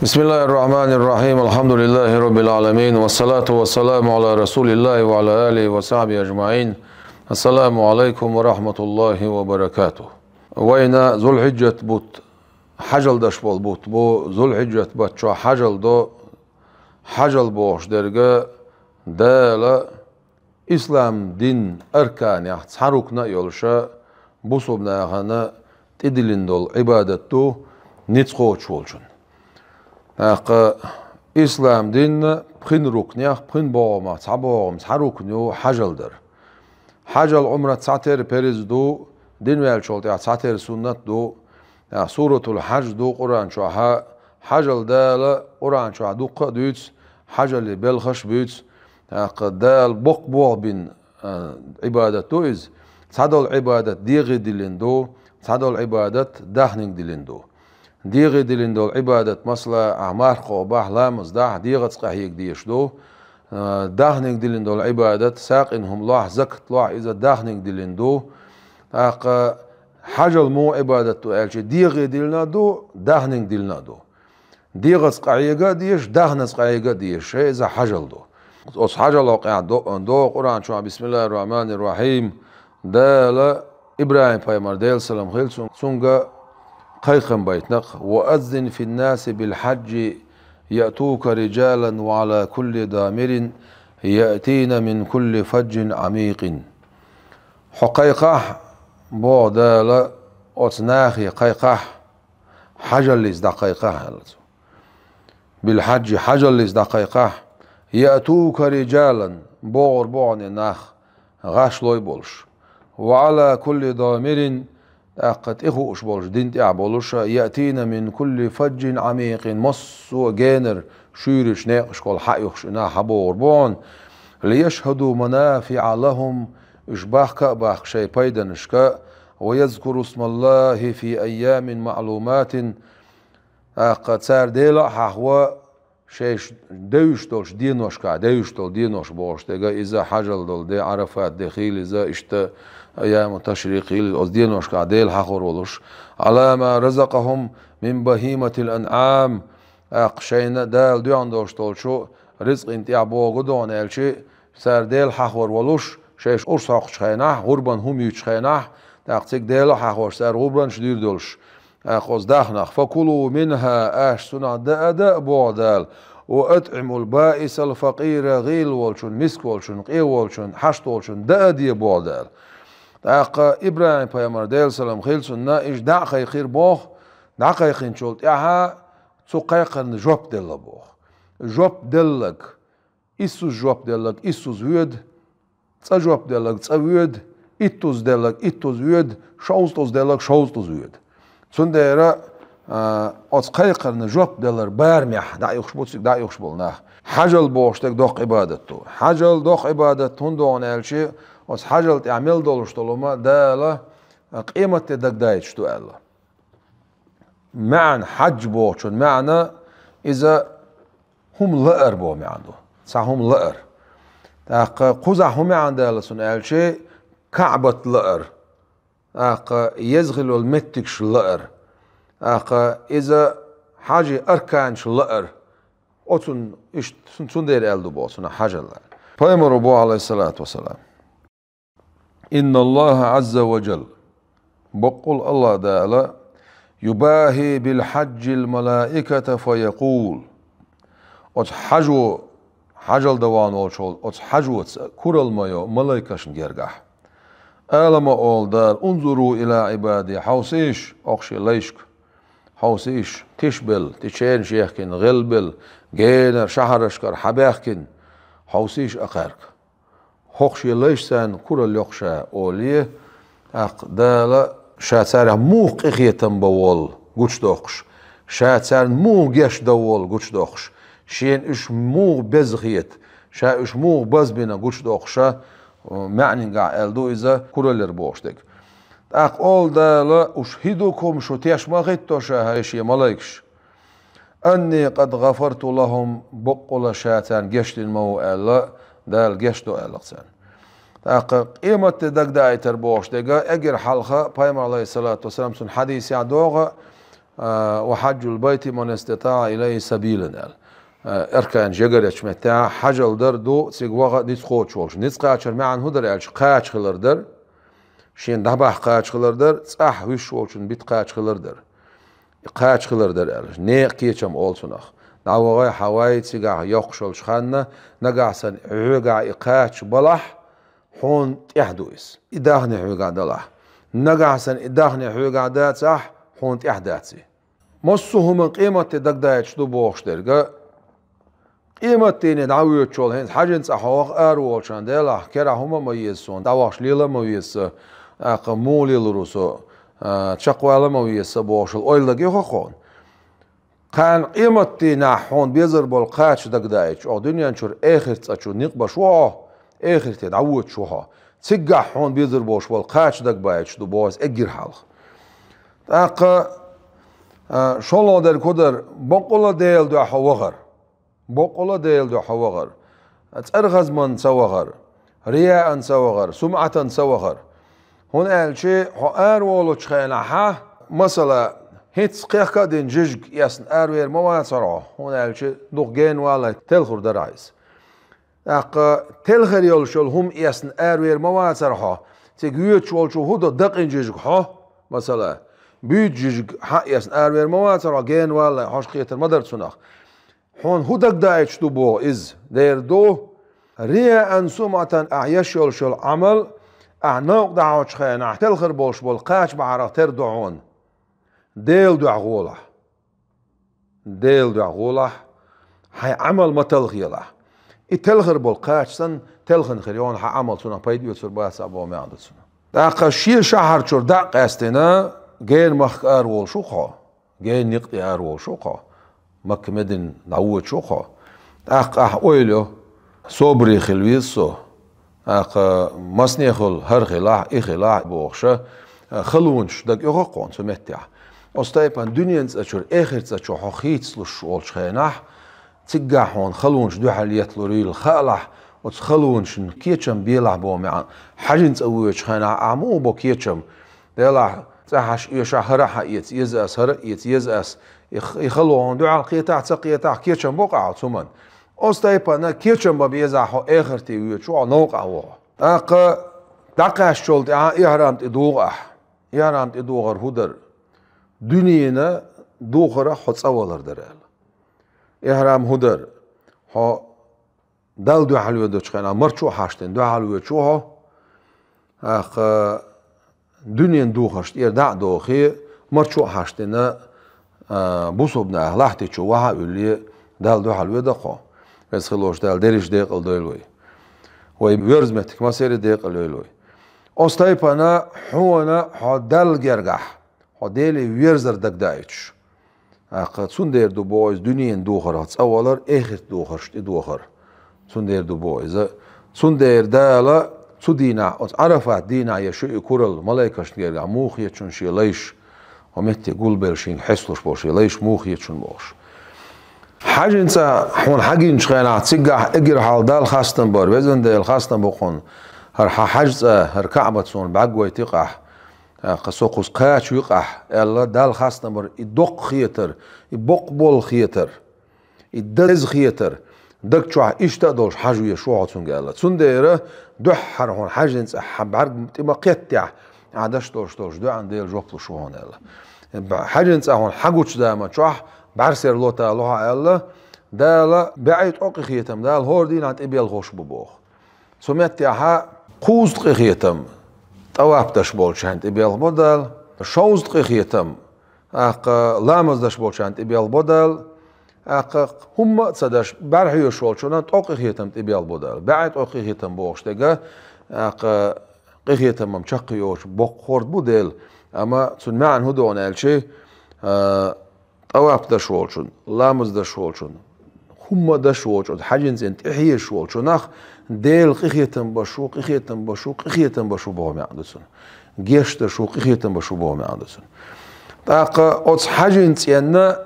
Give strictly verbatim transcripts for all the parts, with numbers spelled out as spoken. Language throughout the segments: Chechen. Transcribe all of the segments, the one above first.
بسم الله الرحمن الرحيم. الحمد لله رب العالمين. والصلاة والسلام على رسول الله وعلى آله وصحبه أجمعين. السلام عليكم ورحمة الله وبركاته. Вайна Зулхьиджат бутт, хьажал деш бола бутт бу. Зулхьиджат бутт чохь хьажал до. Хьажал бохуш дерг Дала ислам дин арканех цхьа рукна а йолуша, бусулба нахана тӀедиллина долу Ӏибадат ду ницкъ кхочуш волчун. ТӀаккха ислам динна пхин рукнех, пхин богӀамах цхьа богӀам, цхьа рукна ю хьажал дар. Хьажал Ӏумрат цхьатерра перз ду, дин ваьллачул тӀаьхьа цхьатерра суннат ду. ТӀаккха Суратул Хьаж ду Къуръан чохьа, хьажал Дала Къуръан чохь дуккха а дуьйцу, хьажале белхаш а буьйцу. ТӀаккха Дала боккха бохь бина, а, Ӏибадат ду иза. Цхьадолу Ӏибадат дегӀе диллина ду, цхьадолу Ӏибадат даьхниг диллина ду. ДегӀе диллина долу Ӏибадат, масала, ахь марха кхобахь, ламаз дахь, дегӀаца къахьега дезаш ду. А, даьхниг диллина долу Ӏибадат, сагӀина хӀума лохь, закат лохь, иза даьхниг диллина ду. ТӀаккха хьажал муха Ӏибадат ду аьлча, дегӀе диллина а ду, даьхниг диллина а ду. ДегӀаца къахьега а дезаш, даьхнаца къахьега а дезаш, иза хьажал ду. Оцу хьажал хьокъехь до-, догӀу Къуръан чохь: بسم الله الرحمن الرحيم. Дала ИбрахӀим-пайхамар, Делан салам хила цунна, цуьнга кхайкхам байтинарг: وأذن في الناس بالحج يأتوك رجالا وعلى كل ضامر يأتين من كل فج عميق. Хьо кхайкхахь, боху Дала, оцу нахе кхайкхахь, хьажаллица дӀакхайкхахь, аьлла цо. Билхьаджи, хьажаллица дӀакхайкхахь, яътука риджалан, богӀур бу хьуна нах, гӀашлой болуш. Ва Ӏала кулли домирин, тӀаккха тӀехууш болуш, дин тӀехь болуша, яътийна мин кулли фаджин Ӏамикъин, массо а генара шуьйрачу некъашкахула хьаоьхуш и нах хьабогӀур бу хьуна, лияшхьаду манафиӀа лахӀум, уьш бахка а бахка шайн пайданашка, ва язкуру смаллахӀи фи айямин маӀлуматин, тӀаккха цара Дела а хьахво, шайш девзаш долчу деношкахь, девзаш долу денош бохуш дерг иза хьажал долу де, Ӏарафат де хийла иза, иштта айяму ташрикъ хийла иза, оцу деношкахь Дела хьахор волуш, Ӏала ма разакъахӀум мин бахӀиматил анӀам, тӀаккха шайна Дала доьхна долуш долчу рицкъийн тӀехь богӀу догӀна аьлчи, цара Дела хьахор волуш, шайш урс хьокхучу хенахь, гӀурбан хӀума юьйцучу хенахь, тӀаккха цига Дела а хьахош, цара гӀурбанаш дуьйр долуш, тӀаккха оцу дахнах: факулу минхӀа, аша цунах даа а даа, боху Дала, ва атӀимул баисал факъира, гӀийла волчун, миска волчун, къе волчун, хьашт волчун даа а де, боху Дала. ТӀаккха ИбрахӀим-пайхамар, Делан салам хийла цунна, иштта дӀа а кхайкхира боху, дӀакхайкхинчул тӀаьхьа цу кхайкхарна жоп делла боху. Жоп деллаг, иссуз жоп деллаг иссуз воьду, цкъа жоп деллаг цкъа воьду, иттуз деллаг иттуз воьду, шовзткъуз деллаг шовзткъуз воьду. Цундела, а, оцу кхайкхарна жоп делар барамехь дӀаоьхуш бу цига дӀаоьхуш болу нах. Хьажал бохуш дерг доккха Ӏибадат ду. Хьажал доккха Ӏибадат хӀунда догӀна аьлчи, оцу хьажал тӀехь мел долуш долу хӀума Дала, а, къематде дагадайташ ду аьлла. МаьӀна, хьаджа бохучун маьӀна, иза хӀума лаар боху маьӀна ду. Цхьа хӀума лаар. ТӀаккха кхузахь хӀун маьӀна даьлла цунна аьлчи, КаӀбат лаар. ТӀаккха еза хила йолу меттигаш лаар. ТӀаккха иза хьажи арканаш лаар. Оцунна иштта цун-, цундела аьлла ду боху цунах хьажал. Пайхамаро боху, Ӏалайхиссалату вассалам: «Инналлаха Ӏазза ва Джал», баккъал АллахӀ Дала, «юбахи бил хьаджил малаиката фа якъул». Оцу хьажо, хьажал дан вахна волчу оцу хьажоца куралла ма йо малайкашна гергахь. Ала ма олу Дала: «Унзуру ила Ӏибади», хьовсийша, окху шен лайшка. Хьовсийша, тиша белла, тӀе ченаш ехкина, гӀелбелла, генара шахьарашкара хьабаьхкина, хьовсийша акхаьрга. ХӀокху шен лайш царна куралла йо-кх ша, олий, тӀаккха Дала ша царах муха къинхетам бан волу гучудоккхуш, ша царна муха гечдан волу гучудоккхуш, шена уьш муха беза хета, ша уьш муха базбина гучудоккхуша, маьӀнингахь аьлла ду иза кураллера бохуш дерг. ТӀаккха олу Дала: «Уьш хӀун ду-кх хӀума, шу теш ма хӀитто ша, хӀай шен малайкаш?» «Анни къад гӀафарту лахӀум», баккъала ша царна гечдина ма ву аьлла, Дала гечдо аьлла-кх царна. ТӀаккха къематде дагадаийтар бохуш дерг, эггара хьалха Пайхамар, Ӏалайхиссалату вассалам, цуьнан хьадисехь догӀу: «Ва хьаджул байти ман истатаӀа илайхи сабилан», аьлла. Э, арканаш ягаречу меттехь хьажал дар ду цига ваха ницкъ кхочуш волчу. Ницкъ кхачар маьӀна хӀун дара аьлча, кхача хилар дара, шена дӀабахьа кхача хилар дара, цӀахь вуьсуш волчун бита кхача хилар дара. И кхача хилар дара аьлла. Некъа кечам олу цунах. ДӀавахай, хьавай, цигахь йоккхуш йолчу ханна, нагахь санна хьоьгахь и кхача балахь, хьуна тӀехь ду иза. И даьхни хьоьгахь далахь. Нагахь санна и даьхни хьоьгахь дацахь, хьуна тӀехь дац и. Массо а хӀума къематде дагадоуьйтуш ду бохуш дерг а, къематдийне дӀавоьдуш волу хӀинца хьаьжин цӀа хьо ваха ара волчу хенахь, Делахь, керахь хӀума а ма еза суна, дӀавахча лела а ма веза сан, тӀаккха муха лелар ву со, а, чекхвала а ма веза сан бохуш волу ойла дагаехьа хьуна. Кхана къематдийнахь хьуна безар болу кхача дагадоуьйтуш, оха дуьнен чуьра эхарт цӀа чу никъ беш ву хьо, эхарте дӀавоьдуш ву хьо. Цигахь хьуна безар болуш болу кхача дагабоуьйтуш ду боху иза эггара хьалха. ТӀаккха, а, шолгӀа дерг хӀун дара, баккъала а Делан дуьхьа вахар. Баккъала а Делан дуьхьа вахар. ЦӀархазманна ца вахар. Рияъан ца вахар. СумӀатан ца вахар. ХӀунда аьлча хьо ара волучу хенахь, масала, хӀинцца кхехка а дина жижиг эцна аравер ма вацара хьо, хӀунда аьлча дукха гена валлалц телхур дара иза. ТӀаккха телхар йолуш йолу хӀума эцна аравер ма вацара хьо, цига воьдуш волчо хӀун до, дакъина жижиг хьо, масала, буьйцу жижиг хьан а эцна аравер ма вацара хьо, гена валлалц хьожа кхетар ма дара цунах. Хьуна хӀун дагадоуьйтуш ду боху иза? Дера ду, рияъан, сумӀатан ахь еш йолуш йолу Ӏамал, ахь новкъа дӀахьочу хенахь, телхар болуш болу кхача бахьарах тера ду хьуна. Делан дуьхьа гӀолахь. Делан дуьхьа гӀолахь, хьайн Ӏамал ма талхаелахь. И телхар болу кхача санна, телхина хир ю хьан Ӏамал, цунах пайда оьцур бацахь боху маьӀна ду цунах. ТӀаккха шен шахьар чуьра дӀа а къаьстина, гена махка ара волуш ву-кх хьо. Гена некъа тӀе ара волуш ву-кх хьо, Макка-Медина дӀавоьдуш ву-кх хьо. ТӀаккха ахь ойла йо, собаре хила веза со, тӀаккха массанехула хӀара хилахь, и хилахь бохуша, халонаш дага оьху-кх хьуна цу меттехь. Оцу тайпана дуьнен цӀа чуьра эхарт цӀа чу хьо хийцалуш волчу хенахь, цигахь хьуна халонаш дуьхьал етталур йийла хаалахь, оцу халонашна кечам белахь боху маьӀна. Хьаьжин цӀа воьдучу хенахь ахь муха бо кечам? Делахь, цӀа хьаша оьшахь, хӀара а хьаэца еза ас, хӀара а эца еза ас. И х-, и хало хьуна дуьхьал кхетахь а, ца кхетахь а, кечам боккху ахь оцу хӀуманна. Оцу тайпана кечам бан безахь хьо эхарте воьдуш ву хьо, новкъахь ву хьо. ТӀаккха дӀакхаьччул тӀаьхьа ихьрам тӀедугӀу ахь. Ихьрам тӀедугӀар хӀун дара? Дуьненан духарах хьо цӀа валар дара аьлла. Ихьрам хӀун дара? Хьо Далла дуьхьал воьдучу хенахь марчо а хьаштдина дуьхьал воьдуш ву хьо. ТӀаккха дуьненан духарш тӀера дӀа а дохий, марчо а хьаштдина, а, бусалба нахах лахьти чу ваха а вуьллий, Далла дуьхьал воьду-кх хьо. Веза хилла волчу Дала дерриш декъала дойла вай. Вай воьрзу меттиг массеран а декъала йойла вай. Оцу тайпана хьуна хьо Далла гергахь, хьо Деле верзар дагадоуьйтуш. ТӀаккха цундела ду боху иза дуьненан духарах цӀа валар, эхартан духарш тӀедохар. Цундела ду боху иза. Цундела Дала цу дийнахь, оцу Ӏарафат дийнахь я шуьйра куралла малайкашна гергахь муха хеташ шен лайш, хьо метте гулбелла шенга хьесталуш болу шен лайш муха хеташ бохуш. Хьаьжин цӀа хьуна хьагинчу хенахь, цигахь эггара хьалха Далла хастам бар, везан Дела, хастам бу-кх хьуна, хӀара хьан хьаьжин цӀа, хӀара КаӀба суна бӀаьрг гойту-кх ахь, тӀаккха со кхуза кхача ву-кх ахь, аьлла, Далла хастам бар, и доккха хетар, и боккха болу хетар, и деза хетар, даг чохь иштта а долуш хьажа везаш ву хьо цуьнга аьлла. Цундела дуьххьара хьуна хьаьжин цӀа хьан бӀаьрг тӀе ма-кхеттехь, ахь деш долуш долчу доӀана Дела жоп луш ву хьуна аьлла. Хьаьжин цӀа хьуна хьагучу заман чохь бӀаьрсера лота ло хьо аьлла, Дала бӀе ткъа къинхетам, Дала хӀора дийнахь тӀебелла хӀорш бу боху. Цу меттехь кхузткъа къинхетам тӀаваф деш болчарна тӀебелла бо Дала, шовзткъа къинхетам, тӀаккха ламаз деш болчарна тӀебелла бо Дала, тӀаккха хӀумма а ца деш, бӀаьрхьоьшуш волчарна ткъа къинхетам тӀебелла бо Дала. БӀе ткъа къинхетам бохуш дерг, тӀаккха къинхетам-м чаккхе йоцуш боккха хӀорд бу Дела, амма цуьнан маьӀна хӀун ду аьлча, а, тӀаваф деш волчун, ламаз деш волчун, хӀумма а деш волчун, хьаьжин цӀенна тӀехьежаш волчунах Дела къинхетам беш ву, къинхетам беш ву, къинхетам беш ву боху маьӀна ду цуьнан. Геч деш ву, къинхетам беш ву боху маьӀна ду цуьнан. ТӀаккха оцу хьаьжин цӀенна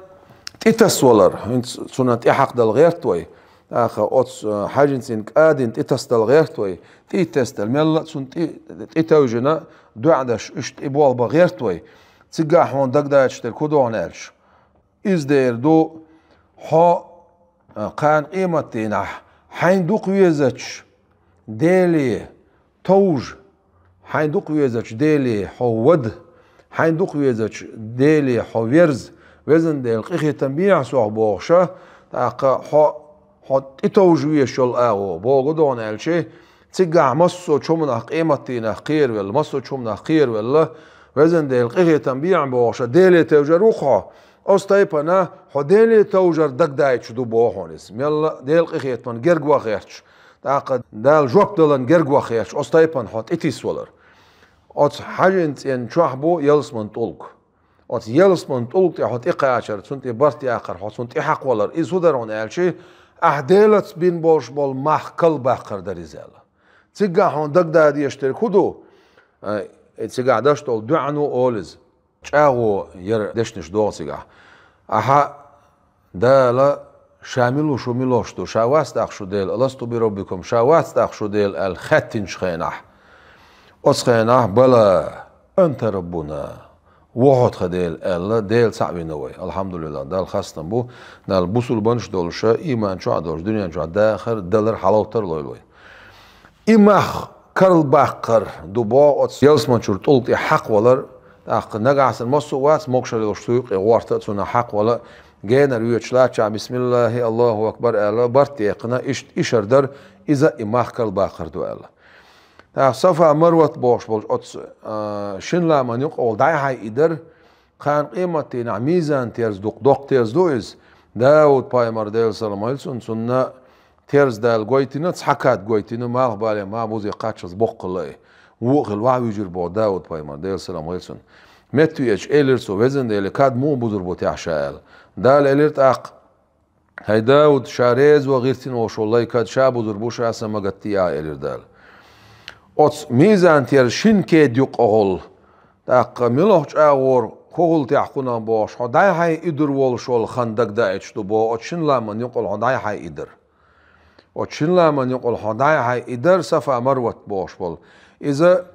тӀетасвалар, хӀинца цунна тӀехьакхадала гӀерта вай, тӀаккха оцу, а, хьаьжин цӀенна кӀадина тӀетасдала гӀерта вай, тӀе тесдала, мелла а цунна тӀе, тӀетевжина, доӀа деш, иштта тӀеболх бан гӀерта вай. Цигахь хьуна дагадайташ дерг хӀун ду хьуна аьлча, иза дер ду, хьо, а, кхана къематдийнахь хьайн дукха везачу Деле товжа, хьайн дукха везачу Деле хьо вада, хьайн дукха везачу Деле хьо верза, везан Дела, къинхетам бехьа сох бохуша, тӀаккха хьо, хьо тӀетовжа везаш йолу агӀо боху ду хьуна аьлча, цигахь массо а чу хӀуманах къематдийнахь кхеравелла, массо а чу хӀуманах кхеравелла, везан Дела, къинхетам бехьа бохуша, Деле тевжар ву-кх хьо. Оцу тайпана хьо Деле товжар дагадайташ ду боху хьуна иза. Мелла а Делан къинхетаман герга ван хеташ, тӀаккха Дала жоп далан герга ван хеташ, оцу тайпана хьо тӀетиссавалар. Оцу хьаьжин цӀен чохь бу ялсаман тӀулг. Оцу ялсаман тӀулга тӀе хьо тӀекхачар, цунна тӀе барт яккхар, хьо цунна тӀе хьакхавалар. Иза хӀун дара хьуна аьлча, ахь Делаца бина болуш болу мах калбаккхар дара иза аьлла. Цигахь хьуна дагададеш дерг хӀун ду? Ай, цигахь даш долу дуьхьано олу иза. ЧӀагӀо яра дешнаш догӀу цигахь. Ахьа Дала ша мила ву, шу мила волуш ду, ша вац тӀаккха шу Дела, аласту би роббикум, ша вац тӀаккха шу Дела аьлла хаьттинчу хенахь. Оцу хенахь, бала, анта раббуна, ву хьо тхан Дела аьлла, Дела цхьаъ вина вай. Алхьамдулиллах, Далла хастам бу, Далла бусулбанаш долуша, ийман чохь долуш, дуьнен чохь дахар, далар, хьалавтар лойла вай. И мах калбаккхар ду боху оцу ялсаманчуьра тӀулг тӀе хьакхавалар, тӀаккха нагахь санна массо а вац, могушалла йолуш цу юккъе гӀорта а, цунах хьакхавала а, генара воьдуш латтачохь бисмиллахи, Аллаху акбар аьлла, барт декхна, иштта ишар дара, иза и мах калбаккхар ду аьлла. ТӀаккха Сафа, Марват бохуш болчу оцу, а, шина ламан юкъа волу дӀай-хьай и дара, кхана къематдийнахь мизан терза дукха доккха терза ду иза. Дауд-пайхамар, Делан салам хуьлда цунна, цунна терза Дала гойтина, цхьа кад гойтина, малхбале, мах, бузе кхаччалц боккха хилла и. Вон а хилла вуьжира боху Дауд-пайхамар, Делан салам хуьлда цунна. Меттавеача элира цо: «Везан Дела, кад муха бузур бу техьа ша?» аьлла. Дала элира тӀаккха: «ХӀай Дауд, ша реза ван гӀиртина волуш волу лай кад ша бузур бу, ша сан ма гатде», — элира Дала. Оцу мизан терза шина кеда юккъехула, тӀаккха муьлха чӀагӀора кухула техьа кхунах бохуш, хьо дӀай-хьай и дур волуш волу хан дагадаийташ ду боху оцу шина ламан юкъахула хьо дӀай-хьай и дар. Оцу шина ламан юкъахула хьо дӀай-хьай и дар, Сафа, Марват бохуш болу. Иза,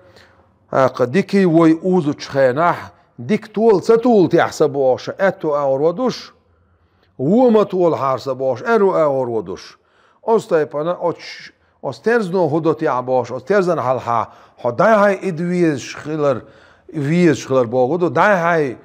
тӀаккха дикий вой узучу хенахь, дика тола ца тола техьа са бохуша, аьтту агӀор ван душ, вон ма толахьара са бохуш, аьрру агӀор ван душ. Оцу тайпана оцу, оцу терзано хӀун до техьа бохуш, оцу терзана хьалха хьо дӀай-хьай и дан везаш хилар, везаш хилар боху ду, дӀай-хьай,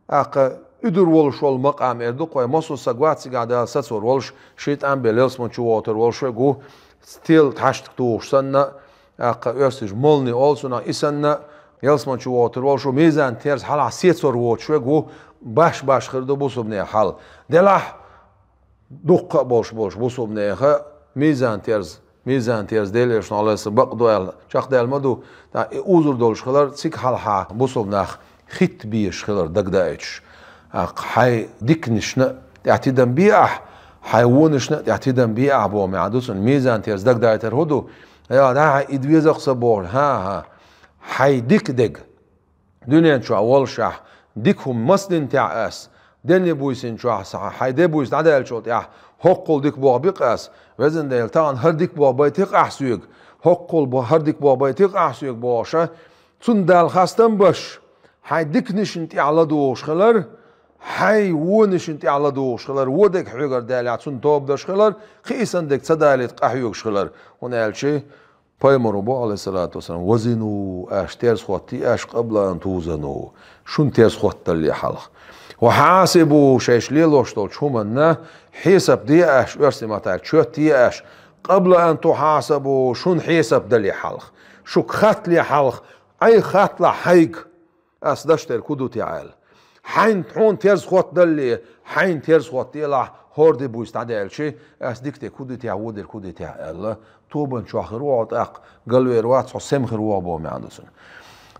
тӀаккха и дур волуш волу макъам эр ду-кх вай, массо а саг вац цигахь Дала сацор волуш, шен тӀам бен ялсамани чу вогӀур волуш верг ву, стел тхьаштка тухуш санна, тӀаккха оьрсаша молния олу цунах, и санна, ялсамани чу вогӀур волуш ву, мизан терза хьалхахь сецор воцуш верг ву, баш-баш хир ду бусулбанийн хьал. Делахь, дуккха а болуш болуш бусулбанеха мизан терза, мизан терза Делера шун Ӏалайса бакъ ду аьлла, чекхдаьлла ма ду, тӀаккха и узур долуш хилар, цига хьалха бусулба нах хӀитта безаш хилар дагадаийташ. ТӀаккха хьайн диканашна а тӀехь тидам бе ахь, хьайн вонашна а тӀехь тидам бе ахь боху маьӀна ду цунна. Мизан терза дагадайтар хӀун ду? Ай, дӀай-хьай и дан веза-кх сан боху, хӀан-хӀа, хьайн дика дерг. Дуьнен чохь воллушехь, дика хӀума маса дина техьа ас? Денна буьйсанна чохь схьа хьайн де буьйса дӀадаьллачул тӀаьхьа, хӀоккхул дика болх би-кх ас, везан Дела, тахана хӀара дика болх байтий-кх ахь соьга, хӀоккхул бо-, хӀара дика болх байтий-кх ахь соьга бохуша, цунна Далла хастам беш, хьайн диканашна тӀехь ладугӀуш хилар, хьайн вонашна тӀехь ладугӀуш хилар, вон дерг хьоьгара даьллехь, цунна тоба деш хилар, кхин и санна дерг ца далийта къахьоьгуш хилар. ХӀунда аьлча, Пайхамаро боху, Ӏалайхиссалату вассалам: «Вазину, аша терза хӀоттае, аша къабла ан тузану, шун терза хӀотталле хьалха. Ва хьасибу, шайша лелош долчу хӀуманна хьесап де аша, оьрсийн маттахь чот е аша, къабла ан тухьасабу, шун хьесап дале хьалха, шуьга хаттале хьалха, Ӏай хатталахь хьайга». Ас даш дерг хӀун ду те аьлла. Хьайн, хьуна терза хӀоттадалле, хьайна терза хӀоттаделахь, хӀора де буьйса дӀадаьлча, ас дика дерг хӀун ду те, вон дерг хӀун ду те аьлла, тобанна чохь хир ву хьо тӀаккха, галвер вац хьо, сема хир ву хьо боху маьӀна ду цуьнан.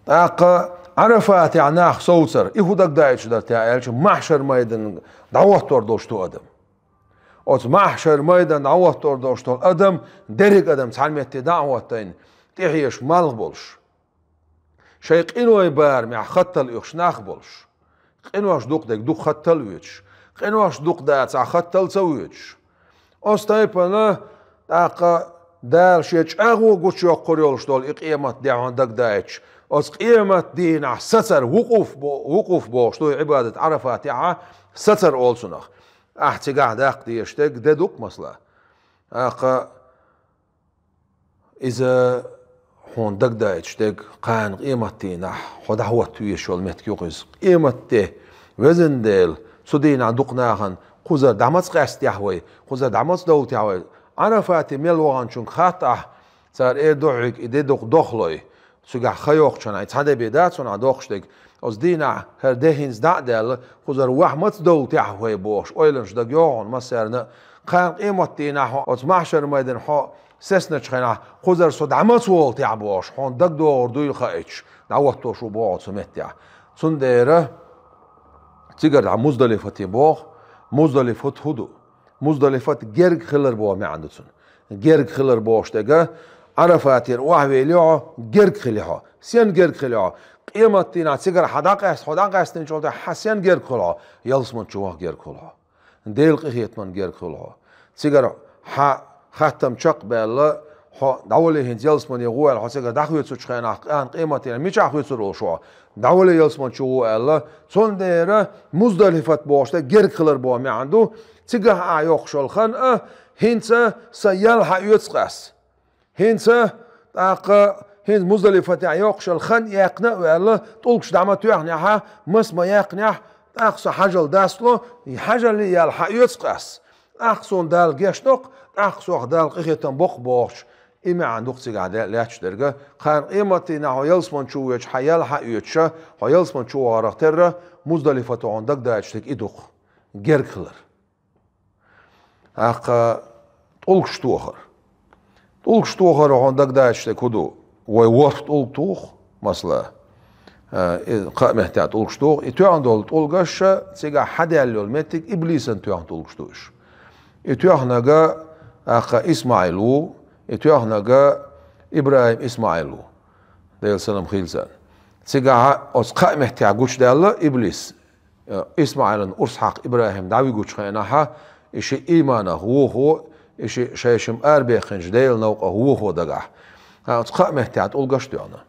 ТӀаккха Ӏарафатехь нах совцар, и хӀун дагадаийташ дара те аьлча, маьхьшар майданна дӀахӀоттор долуш ду адам. Оцу маьхьшар майданна дӀахӀоттор долуш долу адам, дерриг адам цхьана метте дӀа а хӀоттайна, тӀехьеша малх болуш. Шайн къиной барамехь хаттал оьхуш нах болуш. Къинош дукха дерг дукха хаттал а воьдуш. Къинош дукха дацахь хаттал ца воьдуш. Оцу тайпана тӀаккха Дала Шен чӀагӀо гучуйоккхур йолуш долу и къематде хьуна дагадаийташ, Оцу къематдийнахь сацар, вукъуф бо-, вукъуф бохуш ду и Ӏибадат Ӏарафатехь, сацар олу цунах. Ахь цигахь даккха дезаш дерг де ду-кх, масала. ТӀаккха иза хьуна дагадойтуш дерг, кхана къематдийнахь хьо дӀахӀотта везаш йолу меттиг ю-кх иза. Къематде, везан Дела, цу дийнахь дукха нахана кхузара дӀа маца къаьстехь вай, кхузара дӀа маца довлатехь вай. Ӏарафате мел ваханчуьнга хатта ахь, цара эр ду хьоьга, и де дукха дохлой. Цигахь хан йоккхучу хенахь, и цхьа де бен дац хьуна ахь дохкуш дерг. Оцу дийнахь хӀара де хӀинца дӀа а даьлла, кхузара вахь маца довлатехь вай бохуш, ойланаш дага йогӀу хьуна массарна а. Кхана къематдийнахь хьо оцу маьхьшар-майданахь хьо сецначу хенахь, кхузара со дӀа маца волатехь бохуш, хьуна дагадогӀур дуйла хаийтуш, дӀахӀоттош ву боху цу меттехь. Цундела цигара дӀа Муздалифате боху, Муздалифат хӀун ду? Муздалифат герга хилар боху маьӀна ду цунна. Герга хилар бохуш дерг, Ӏарафатера охьавели хьо, герга хили хьо. Сен герга хили хьо? Къематдийнахь цигара хьан дӀакъаьста, хьо дӀакъаьстинчул тӀаьхьа хьан сен герга хуьлу хьо? Ялсаманчу ваха герга хуьлу хьо. Делан къинхетаман герга хуьлу хьо. Цигара хьан хаттам чекх а баьлла, хьо дӀавале хӀинца ялсамане гӀо аьлла, хьо цигара дӀахоьцучу хенахь, кхана къематдийнахь мичахь хоьцур волуш ву хьо? ДӀавале ялсаманчу гӀо аьлла, цундела Муздалифат бохуш дерг герга хилар боху маьӀна ду, цигахь ахь йоккхуш йолу хан а, хӀинца сан ял хьан оьцу-кх ас. ХӀинца, тӀаккха, хӀинца Муздалифатехь йоккхуш йолу хан а яьккхина а ваьлла, тӀулгаш дӀа ма тоьхнехь, маса ма яьккхинехь, тӀаккха со хьажал дастло, и хьажалле ял хьан оьцу-кх ас. ТӀаккха суна Дала гечдо-кх, тӀаккха сох Дала къинхетам бо-кх бохуш, и маьӀна ду-кх цигахь де-, лаьтташ дерг. Кхана къематдийнахь хьо ялсаманчу воьдуш, хьан ял хьан оьцуш, хьо ялсаманчу вахарах терра, Муздалифато хьуна дагадойтуш дерг и ду-кх, герга хилар. ТӀаккха тӀулгаш тохар. ТӀулгаш тохар хьуна дагадойтуш дерг хӀун ду? Вай ворхӀ тӀулг туху, масала, э, и кхаа меттехь тӀулгаш туху. И тоьхна долу тӀулгаш а, цигахь хьадаьлла йолу меттиг иблисан тоьхна тӀулгаш ду уьш. И тоьхнарг, тӀаккха, ИсмаӀил ву, и тоьхнарг ИбрахӀим, ИсмаӀил ву. Делан салам хуьлда царна. Цигахь оцу кхаа меттехь гучудаьлла иблис. Э, ИсмаӀилан урс хьакха ИбрахӀим дӀавигучу хенахь, и ши ийманах вохо, и ши шайшимма арабаьккхинчу Делан новкъах вохо дагахь. Ткъа оцу кхаа меттехь тӀулгаш а тоьхна.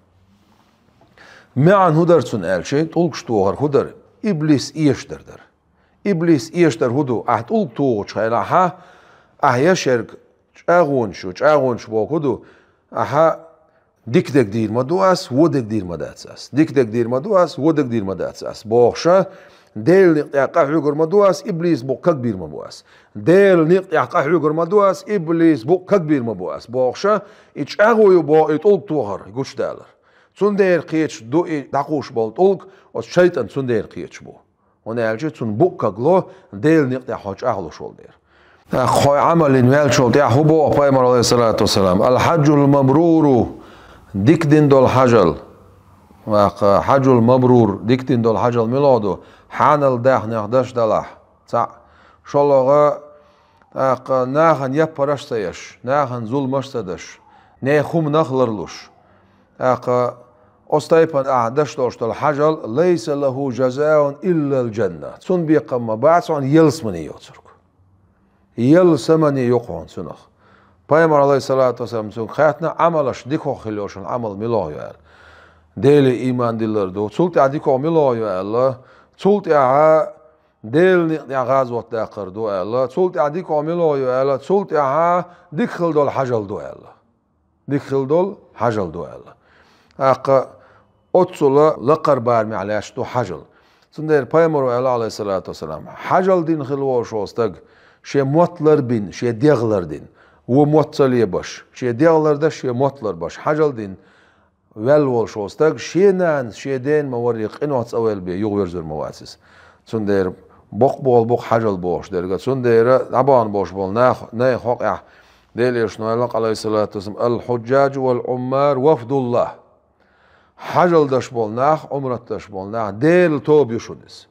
МаьӀна хӀун дара цунна аьлча, тӀулгаш тохар хӀун дара? Иблис эшадар дара. Иблис эшадар хӀун ду? Ахь тӀулг тухучу хенахь, ахь еш ерг чӀагӀонаш ю, чӀагӀонаш боху хӀун ду? Ахьа дика дерг дийр ма ду ас, вон дерг дийр ма дац ас. Дика дерг дийр ма ду ас, вон дерг дийр ма дац ас. Бохуша, Делан некъа тӀехь къахьоьгур ма ду ас, иблис букъ кагбийр ма бу ас. Делан некъа тӀехь къахьоьгур ма ду ас, иблис букъ кагбийр ма бу ас. Бохуша, и чӀагӀо ю боху и тӀулг тохар, и гучудалар. Цундела кхеташ ду и дӀакхуш болу тӀулг, оцу шайтӀан цундела кхеташ бу. ХӀунда аьлча цунна букъ кагло, Делан некъа тӀехь хьо чӀагӀлуш волу дела. ТӀаккха хьо Ӏамал йина ваьллачул тӀаьхьа хӀун боху пайхамар, алейхиссалату вассалам? Аль-хьаджул мабруру, дика дина долу хьажал. ТӀаккха хьаджул мабрур, дика дина долу хьажал мила ду? Хьанал даьхнех даш далахь. Цхьаъ. ШолгӀа, тӀаккха нахана яппараш а ца еш, нахана зуламаш а ца даш, нехан хӀуманах а ларлуш. ТӀаккха оцу тайпана ахьа даш долуш долу хьажал, лайса лаху жазаун иллал джанна. Цунна бекхам ма бац хьуна ялсамане йоцург. Ялсамане ю-кх хьуна цунах. Пайхамар, алейхиссалату вассалам, цуьнга хаьттина, Ӏамалаш дикох хила йолуш йолу Ӏамал мила ю аьлла. Деле ийман диллар ду. Цул тӀаьхьа дикох мила ю аьлла. Цул тӀаьхьа Делан некъа тӀехь гӀазот даккхар ду аьлла. Цул тӀаьхьа дикох мила ю аьлла. Цул тӀаьхьа дика хила долу хьажал ду аьлла. Дика хила долу хьажал ду аьлла. ТӀаккха оццула лакхара барамехь лаьтташ ду хьажал. Цундела пайхамаро аьлла, алейхиссалату вассалам, хьажал дина хила волуш волу стаг, шен мотт ларбина, шен дегӀ лардина, вон мотт ца лебаш, шен дегӀ лардеш, шен мотт ларбеш, хьажал дина ваьлла волуш волу стаг, шен нанас, шен дена ма-варра къинойх цӀа ваьлла бен юхаверзур ма вац иза. Цундела боккха болу бу-кх хьажал бохуш дерг. Цундела дӀабахана болуш болу нах, нехан хьокъехь Делан Элчано аьлла-кх, алейхиссалату вассалам, аль-хьуджжаджу валь-Ӏуммар вафдуллахь. Хьажал деш болу нах, Ӏумрат деш болу нах, Делан тоба ю шуна иза.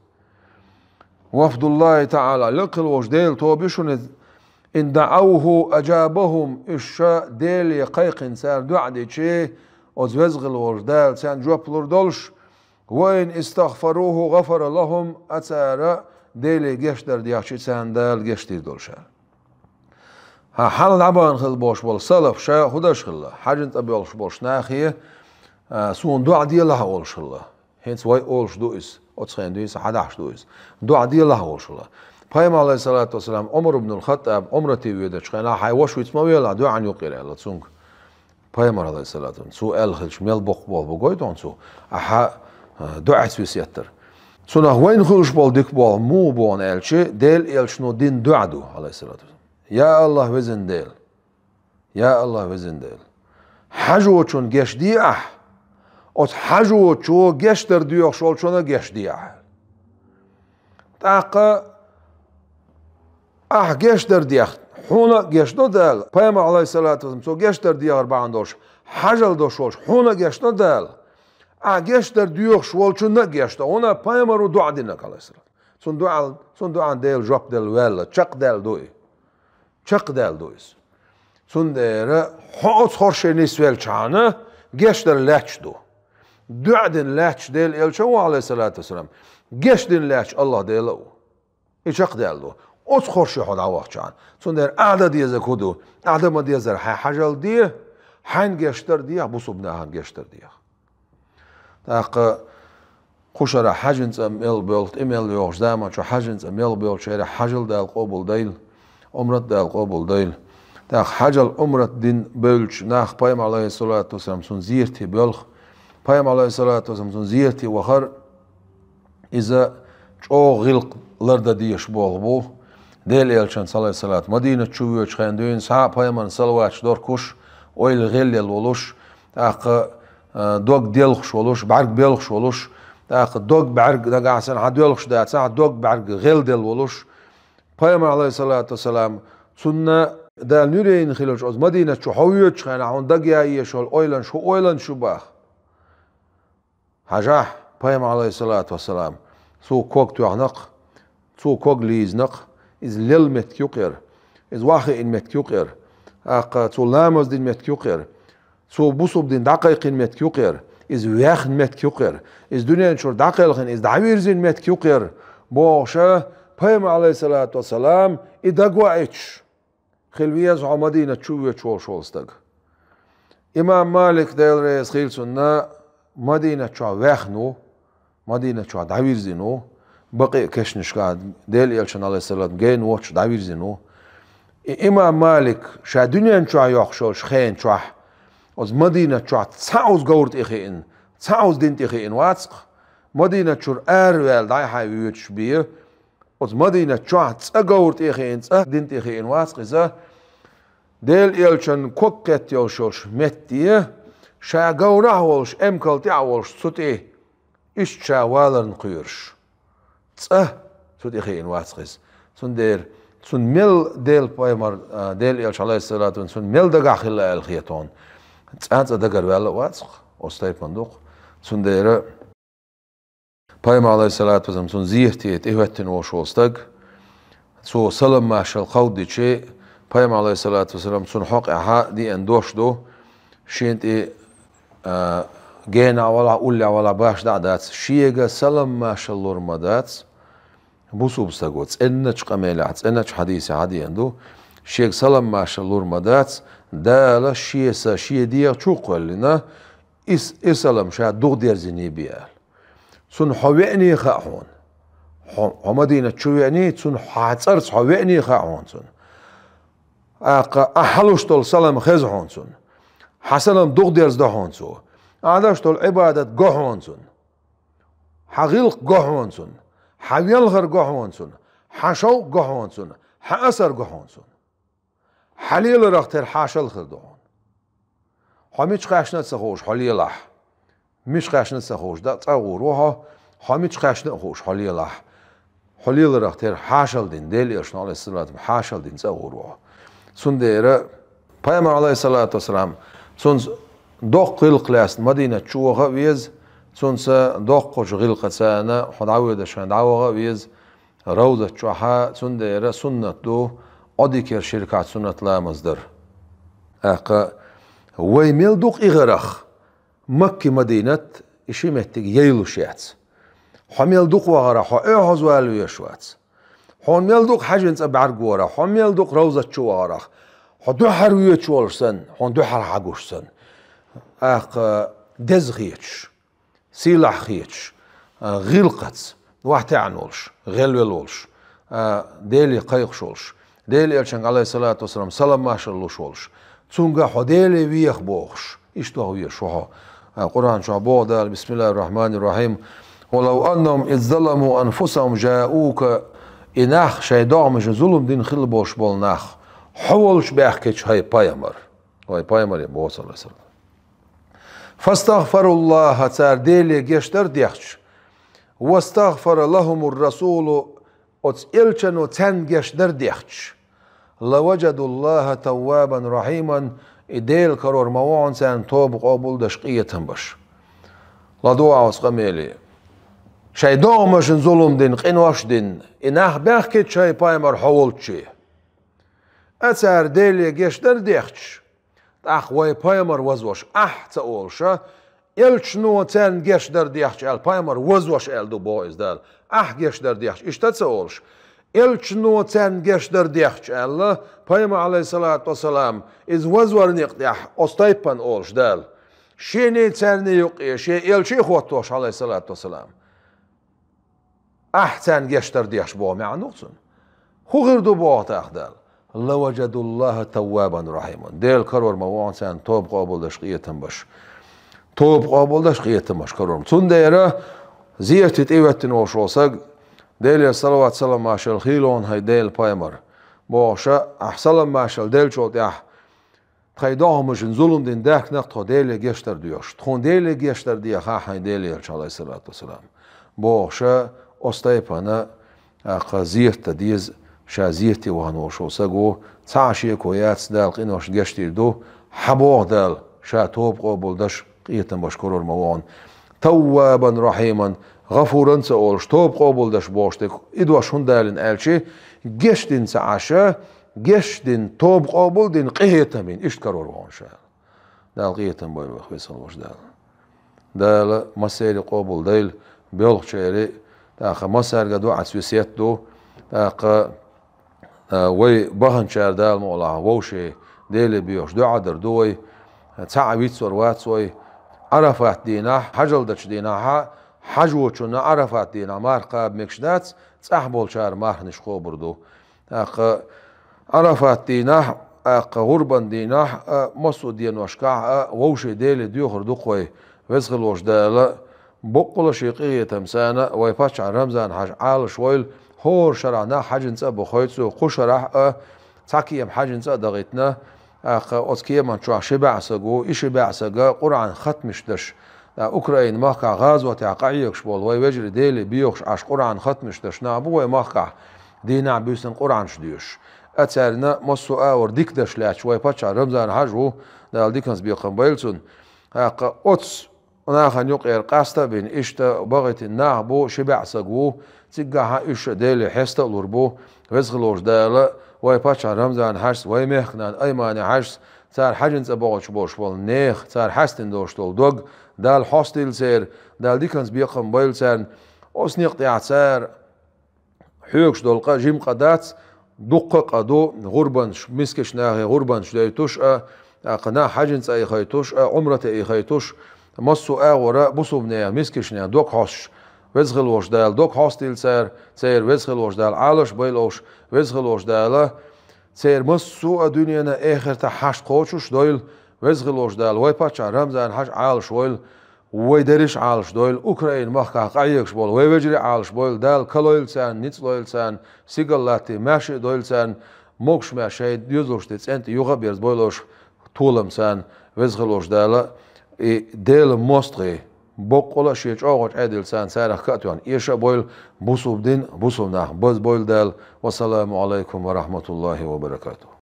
Вафдуллахи таӀала, лакхара волчу Делан тоба ю шуна иза. Ин даӀавху аджабахум, уьш ша Деле кхайкхина цара доӀа дичи, оцу веза хила волчу Дала царна жоп лур долуш, ва ин истагъфаруху гъафара лахум, а цара Деле гечдар дехчи, царна Дала гечдийр долуш аьлла. Хьан хьалха дӀабахана хила болуш болу салаф ша хӀун деш хилла? Хьажан цӀа боьлхуш болуш нахе, а, суна дуӀа делахь олуш хилла. ХӀинца вай олуш ду иза, оцу хенахь дуьйна хьадахьаш ду иза. ДуӀа делахь олуш хилла. Пайхамар, алейхиссалату вассалам, Ӏумар ибн аль-Хаттаб Ӏумрате воьдучу хенахь, хьайн ваша виц ма велахь, дуӀан юкъера аьлла цуьнга. Пайхамар, алейхиссалату вассалам, цо аьлла хилча, мел боккха болх бу гойту хьуна цо, ахьа, а, дуӀаца весет дар. Цунах вайна хуьлуш болу дика болх муха бу аьлча, Делан элчано дина дуӀа ду, алейхиссалату вассалам. Я АллахӀ, везан Дела! Я АллахӀ, везан Дела! Хьажочунна гечде ахь, оцу хьажочо гечдар доьхуш волчунна гечде ахь. ТӀаккха ахь гечдар дех, хьуна а гечдо Дала, пайхамар, алейхиссалату вассалам, цо гечдар дехар бахьана долуш, хьажал долуш волчу хьуна а гечдо Дала, ахь гечдар доьхуш волчунна а гечдо, хӀунда пайхамаро дуӀа динарг, алейхиссалам. Цунна дуӀа, цунна дуӀан Дела жоп делла ваьлла, чекхдаьлла ду и. Чекхдаьлла ду иза. Цундела хьо оцу хорше нисвелчхьана, гечдар лаьтташ ду. ДуӀа дина лаьтташ Делан элча а ву, алейхиссалату вассалам, гечдина лаьтташ АллахӀ Дела а ву. И чекхдаьлла ду. Оцу хорше хьо дӀавахчхьана. Цундела ахь дан дезарг хӀун ду? Ахь дан ма-деззара хьайн хьажал де, хьайна гечдар деха, бусулба нахана гечдар деха. ТӀаккха кху шарахь хьаьжин цӀа мел боьлху, тӀе мел йогӀучу заманчохь хьаьжин цӀа мел боьлхучеран хьажал Дала къобалдойла, Ӏумрат Дала къобалдойла. ТӀаккха хьажал, Ӏумрат дина бевллачу нах пайхамар, алейхиссалату вассалам, цунна зерате боьлху. Пайхамар, алейхиссалату вассалам, цунна зерате вахар, иза чӀогӀа гӀиллакх лардан дезаш болх бу. Делан элчанца, алейхиссалату, Мадинат чу воьдучу хенахь дуьйна схьа а пайхамарна салаваташ дохкуш, ойла гӀелъелла волуш, тӀаккха, а, дог делхаш волуш, бӀаьрг белхаш волуш, тӀаккха дог бӀаьрг нагахь санна хьан доьлхуш дацахь, дог бӀаьрг гӀелделла волуш, пайхамар, алейхиссалату вассалам, цунна Дала нуьрина хилча, оцу Мадинат чу хьо воьдучу хенахь хьуна дага яа езаш йолу ойланаш хӀун ойланаш ю боху? Хьажахь, пайхамар, алейхиссалату вассалам, цо ког тоьхна-кх, цо ког лийзина-кх, иза лелла меттиг ю-кх хӀара, иза охьахиъна меттиг ю-кх хӀара, тӀаккха цо ламаз дина меттиг ю-кх хӀара, цо бусулба дин дӀакхайкхийна меттиг ю-кх хӀара, иза ваьхна меттиг ю-кх хӀара, иза дуьнен чуьра дӀакхелхина, иза дӀавирзина меттиг ю-кх хӀара, бохуша, пайхамар, алейхиссалату вассалам, и дагаваийтуш хила веза хьо Мадинат чу воьдуш волуш волу стаг. Имам Малик, Дела реза хуьлда цунна, Мадинат чохь ваьхна ву, Мадинат чохь дӀавирзина ву, бакъи а кешнашкахь Делан элчанна, алейхиссалату, гена воцуш дӀавирзина ву. И имам Малик ша дуьнен чохь йоккхуш йолчу хенан чохь, оцу Мадинат чохь цхьа а говра тӀе хиъна, цхьа а дин тӀе хиъна вац-кх, Мадинат чуьра араваьлла дӀай-хьай воьдуш бен, оцу Мадинат чохь цкъа говра тӀе хиъна, цкъа дин тӀе хиъна вац-кх иза, Делан элчанна ког кхетта йолуш йолчу метте, ша говрахь а волуш, эмкал тӀехь а волуш, цу тӀе иштта ша валарна кхоьруш. Цкъа цу тӀе хиъна вац-кх иза. Цундела цунна мел Делан пайхамар, а, Делан элча, алейхиссалату, цунна мел дагахь хилла аьлла хета хьуна. Цкъа а цкъа дагара ваьлла а вац-кх, оцу тайпана ду-кх. Цундела пайхамар, алейхиссалату вассалам, цунна зерате тӀехӀоьттина волуш волу стаг, цо салам-маршалла кховдийча, пайхамар, алейхиссалату вассалам, цунна хьокъехь деана дош ду, шена тӀе, а, генахь валахь, уллехь валахь, башха дӀа а дац, шега салам-маршалла лур ма дац бусулба стаго, цӀеначу къамелехь, цӀеначу хьадисехь деана ду, шега салам-маршалла лур ма дац, Дала шен са шен дегӀа чу а кхоьллина, и с-, и салам ша духадерзиний бен аьлла. Цунна хьо веаний хаьа хьуна. Хьо, хьо Мадинат чу веаний, цунна хьан цӀарца хьо веаний хаьа хьуна цунна. ТӀаккха ахьа луш долу салам хеза хьуна цунна. Хьан салам духадерзадо хьуна цо. Ахьа деш долу Ӏибадат го хьуна цунна. Хьан гӀиллакх го хьуна цунна. Хьан велхар го хьуна цунна. Хьан шовкъ го хьуна цунна. Хьан асар го хьуна цунна. Хьан леларах тера хьашал хир ду хьуна. Хьо мича кхаьчна а ца хууш хьо лелахь. Мича кхаьчна а ца хууш, дан цӀа гӀур ву хьо, хьо мича кхаьчна а хууш хьо лелахь. Хьо леларах тера хьашал дина, Делан элчано, алейхиссалату, хьашал дина цӀа гӀур ву хьо. Цундела пайхамар, алейхиссалату вассалам, цунца доккха гӀиллакх лаьцна Мадинат чу ваха а веза, цунца доккхачу гӀиллакхаца хьо дӀавоьдуш хьайн дӀаваха а веза, Равзат чохьа, цундела суннат ду, Ӏодикера ши ракаӀат суннат ламаз дар. ТӀаккха вай мел дукха игӀарах, Макки Мадинат, и ши меттиг яйлуш яц. Хьо мел дукха вахарах, хьо оьгӀазвала везаш вац. Хьуна мел дукха хьаьжин цӀа бӀаьрг варах, хьо мел дукха Равзат чу вахарах, хьо дуьххьара воьдуш волуш санна, хьуна дуьххьара хьагуш санна. ТӀаккха деза хеташ, сийлахь хеташ, а, гӀиллакхаца вахтаьӀна волуш, гӀелвелла волуш, а, Деле кхайкхаш волуш, Делан Элчанга, Ӏалайхиссалату вассалам, салам-маршалла луш волуш, цуьнга хьо Деле веха бохуш, иштта веха веза хьо. А, Къуръан чохь боху Дала: «Бисмиллахир-рахманир-рахим. Ва лав аннахум из заламу анфусахум жаука», и нах шайн догӀмашна зулам дина хилла болуш болу нах, хьо волчу баьхкича, хӀай пайхамар. Вай пайхамаре боху, саллаллаху алейхи ва саллям. «Фастагъфаруллаха», цара Деле гечдар дехча, «вастагъфара лахумур расулу», оцу элчано царна гечдар дехча, «лаважадуллаха таввабан рахиман», и Делан карор ма вахана царна тоба къобалдаш, къинхетам беш. ЛадогӀа оцу къамеле. Шайн догӀмашна зулам дина, къинош дина, и нах баьхкича, хӀай пайхамар, хьо волчу. А цара Деле гечдар дехча, тӀаккха вай пайхамар вазвеш ахь ца олуша, элчано царна гечдар дехча аьлла, пайхамар вазвеш аьлла ду боху иза Дала. Ахь гечдар дехча, иштта ца олуш, элчано царна гечдар дехча аьлла, пайхамар, Ӏалайхиссалату вассалам, иза вазвар некъ тӀехь оцу тайпана олуш Дала. Шений царний юккъе, шен элчий хӀоттош, Ӏалайхиссалату вассалам. Ахь царна гечдар дехча боху маьӀна ду цуьнан. ХӀун хир ду боху тӀаккха Дала? «Лаважадуллаха таввабан рахиман». Делан карор ма вахана царна тоба къобалдаш, къинхетам беш. Тоба къобалдаш, къинхетам беш карор. Цундела зерате тӀехӀоьттина волуш волу саг, Делера салават-салам-маршалла хуьлда хьуна, хӀай Делан пайхамар, бохуша, ахь салам-маршалла деллачул тӀаьхьа, тхайн догӀмашна зулам дина даьхкина-кх тхо Деле гечдар доьхуш. Тхуна Деле гечдар дехахь, хӀай Делан Элча, Ӏалайхиссалату вассалам, бохуша, оцу тайпана, тӀаккха зерат дан деза, ша зерате вахана волуш волу саг ву, цхьа а шеко яц, Дала къиношна гечдийр ду, хьан боху Дала, ша тоба къобалдаш, къинхетам беш карор ма вахана. «Таввабан рахиман», гӀафуран ца олуш, тоба къобалдаш бохуш дерг, и дош хӀунда далийна аьлча, гечдина ца Ӏаш, гечдина, тоба къобалдина, къинхетам бина, иштта карор вахана ша. Дала къинхетам бойла вайх, веза хилла волчу Дала. Дала массеран къобалдойла, боьлхучеран, тӀаккха массаьрга а дуӀаца весет ду, тӀаккха, а, вай баханчара Дала мукъалахь вовшийн Деле боьхуш дуӀа дар ду вай, цхьа а вицвар вац вай. Ӏарафат дийнахь, хьажал дечу дийнахьа, хьажочунна Ӏарафат дийнахь марха кхаба мегаш дац, цӀахь болчара марханаш кхобур ду. ТӀаккха Ӏарафат дийнахь, тӀаккха гӀурбан дийнахь а, массо а деношкахь а вовшийн Деле доьхур ду-кх вай, веза хилла волчу Дала, боккъала шен къинхетамца вай паччахь Рамзан-Хьаьжа Ӏалашвойла, хӀора шарахь нах хьаьжцӀа а бохуьйту цо, кху шарахь а цхьа кема хьаьжцӀа а дахийтина, тӀаккха оцу кеман чохь ши бӀе саг ву, и ши бӀе саг Къуръан хатмаш деш, тӀаккха Украин махкахь гӀазотехь къахьоьгуш болу вай вежарий Деле боьхуш Ӏаш Къуръан хатмаш деш нах бу вай махкахь, дийнахь-буьйсанна Къуръанаш доьшуш. А царна массо а агӀор дика деш лаьтташ вай паччахь Рамзан-Хьаьжа ву, Дала диканца бекхам бойла цунна. ТӀаккха оцу нахана юкъера къаста а бина, иштта бахийтина нах бу, ши бӀе саг ву, циггахь а уьш Деле хьеста а лур бу, веза хилла волчу Дала, вай паччахь Рамзан-Хьаьжас, вай мехкан нана Аймани-Хьаьжас, цара хьаьжцӀа бохуьйтуш болуш болу нехан, цара хьаьстина долуш долу дог, Дала хьостийла церан, Дала диканца бекхам бойла царна, оцу некъа тӀехь цара хьоьгуш долу къа жима къа дац, дуккха а къа ду, гӀурбанаш, мискачу нахе гӀурбанаш дойтуш а, тӀаккха нах хьаьжцӀа а ихуьйтуш а, Ӏумрате а ихуьйтуш, массо а агӀора бусулба нехан, мискачу нехан дог хьостуш, веза хилла волчу Дала дог хьостийла цара, церан веза хилла волчу Дала Ӏалаш а бойла уьш, веза хилла волчу Дала церан массо а дуьненан, эхартан хьашт кхочуш а дойла, веза хилла волчу Дала вай паччахь Рамзан-Хьаьжа Ӏалашвойла, вай дерриш а Ӏалашдойла, Украин махкахь къахьоьгуш болу вай вежарий а Ӏалашбойла, Дала калойла царна, ницкъ лойла царна, сигал латтий, маьрша а дойла царна, могуш-маьрша шайн доьзалшна тӀе цӀен тӀе юха а берзабойла уьш, толам царна, веза хилла волчу Дала, и Делан мостагӀий, боккъала а шен чӀогӀачу Ӏедалца царах катоьхна эша а бойла, бусулба дин, бусулба нах базбойла Дала. Вассаламу Ӏалайкум ва рахьматуллахӀи ва баракатухӀ.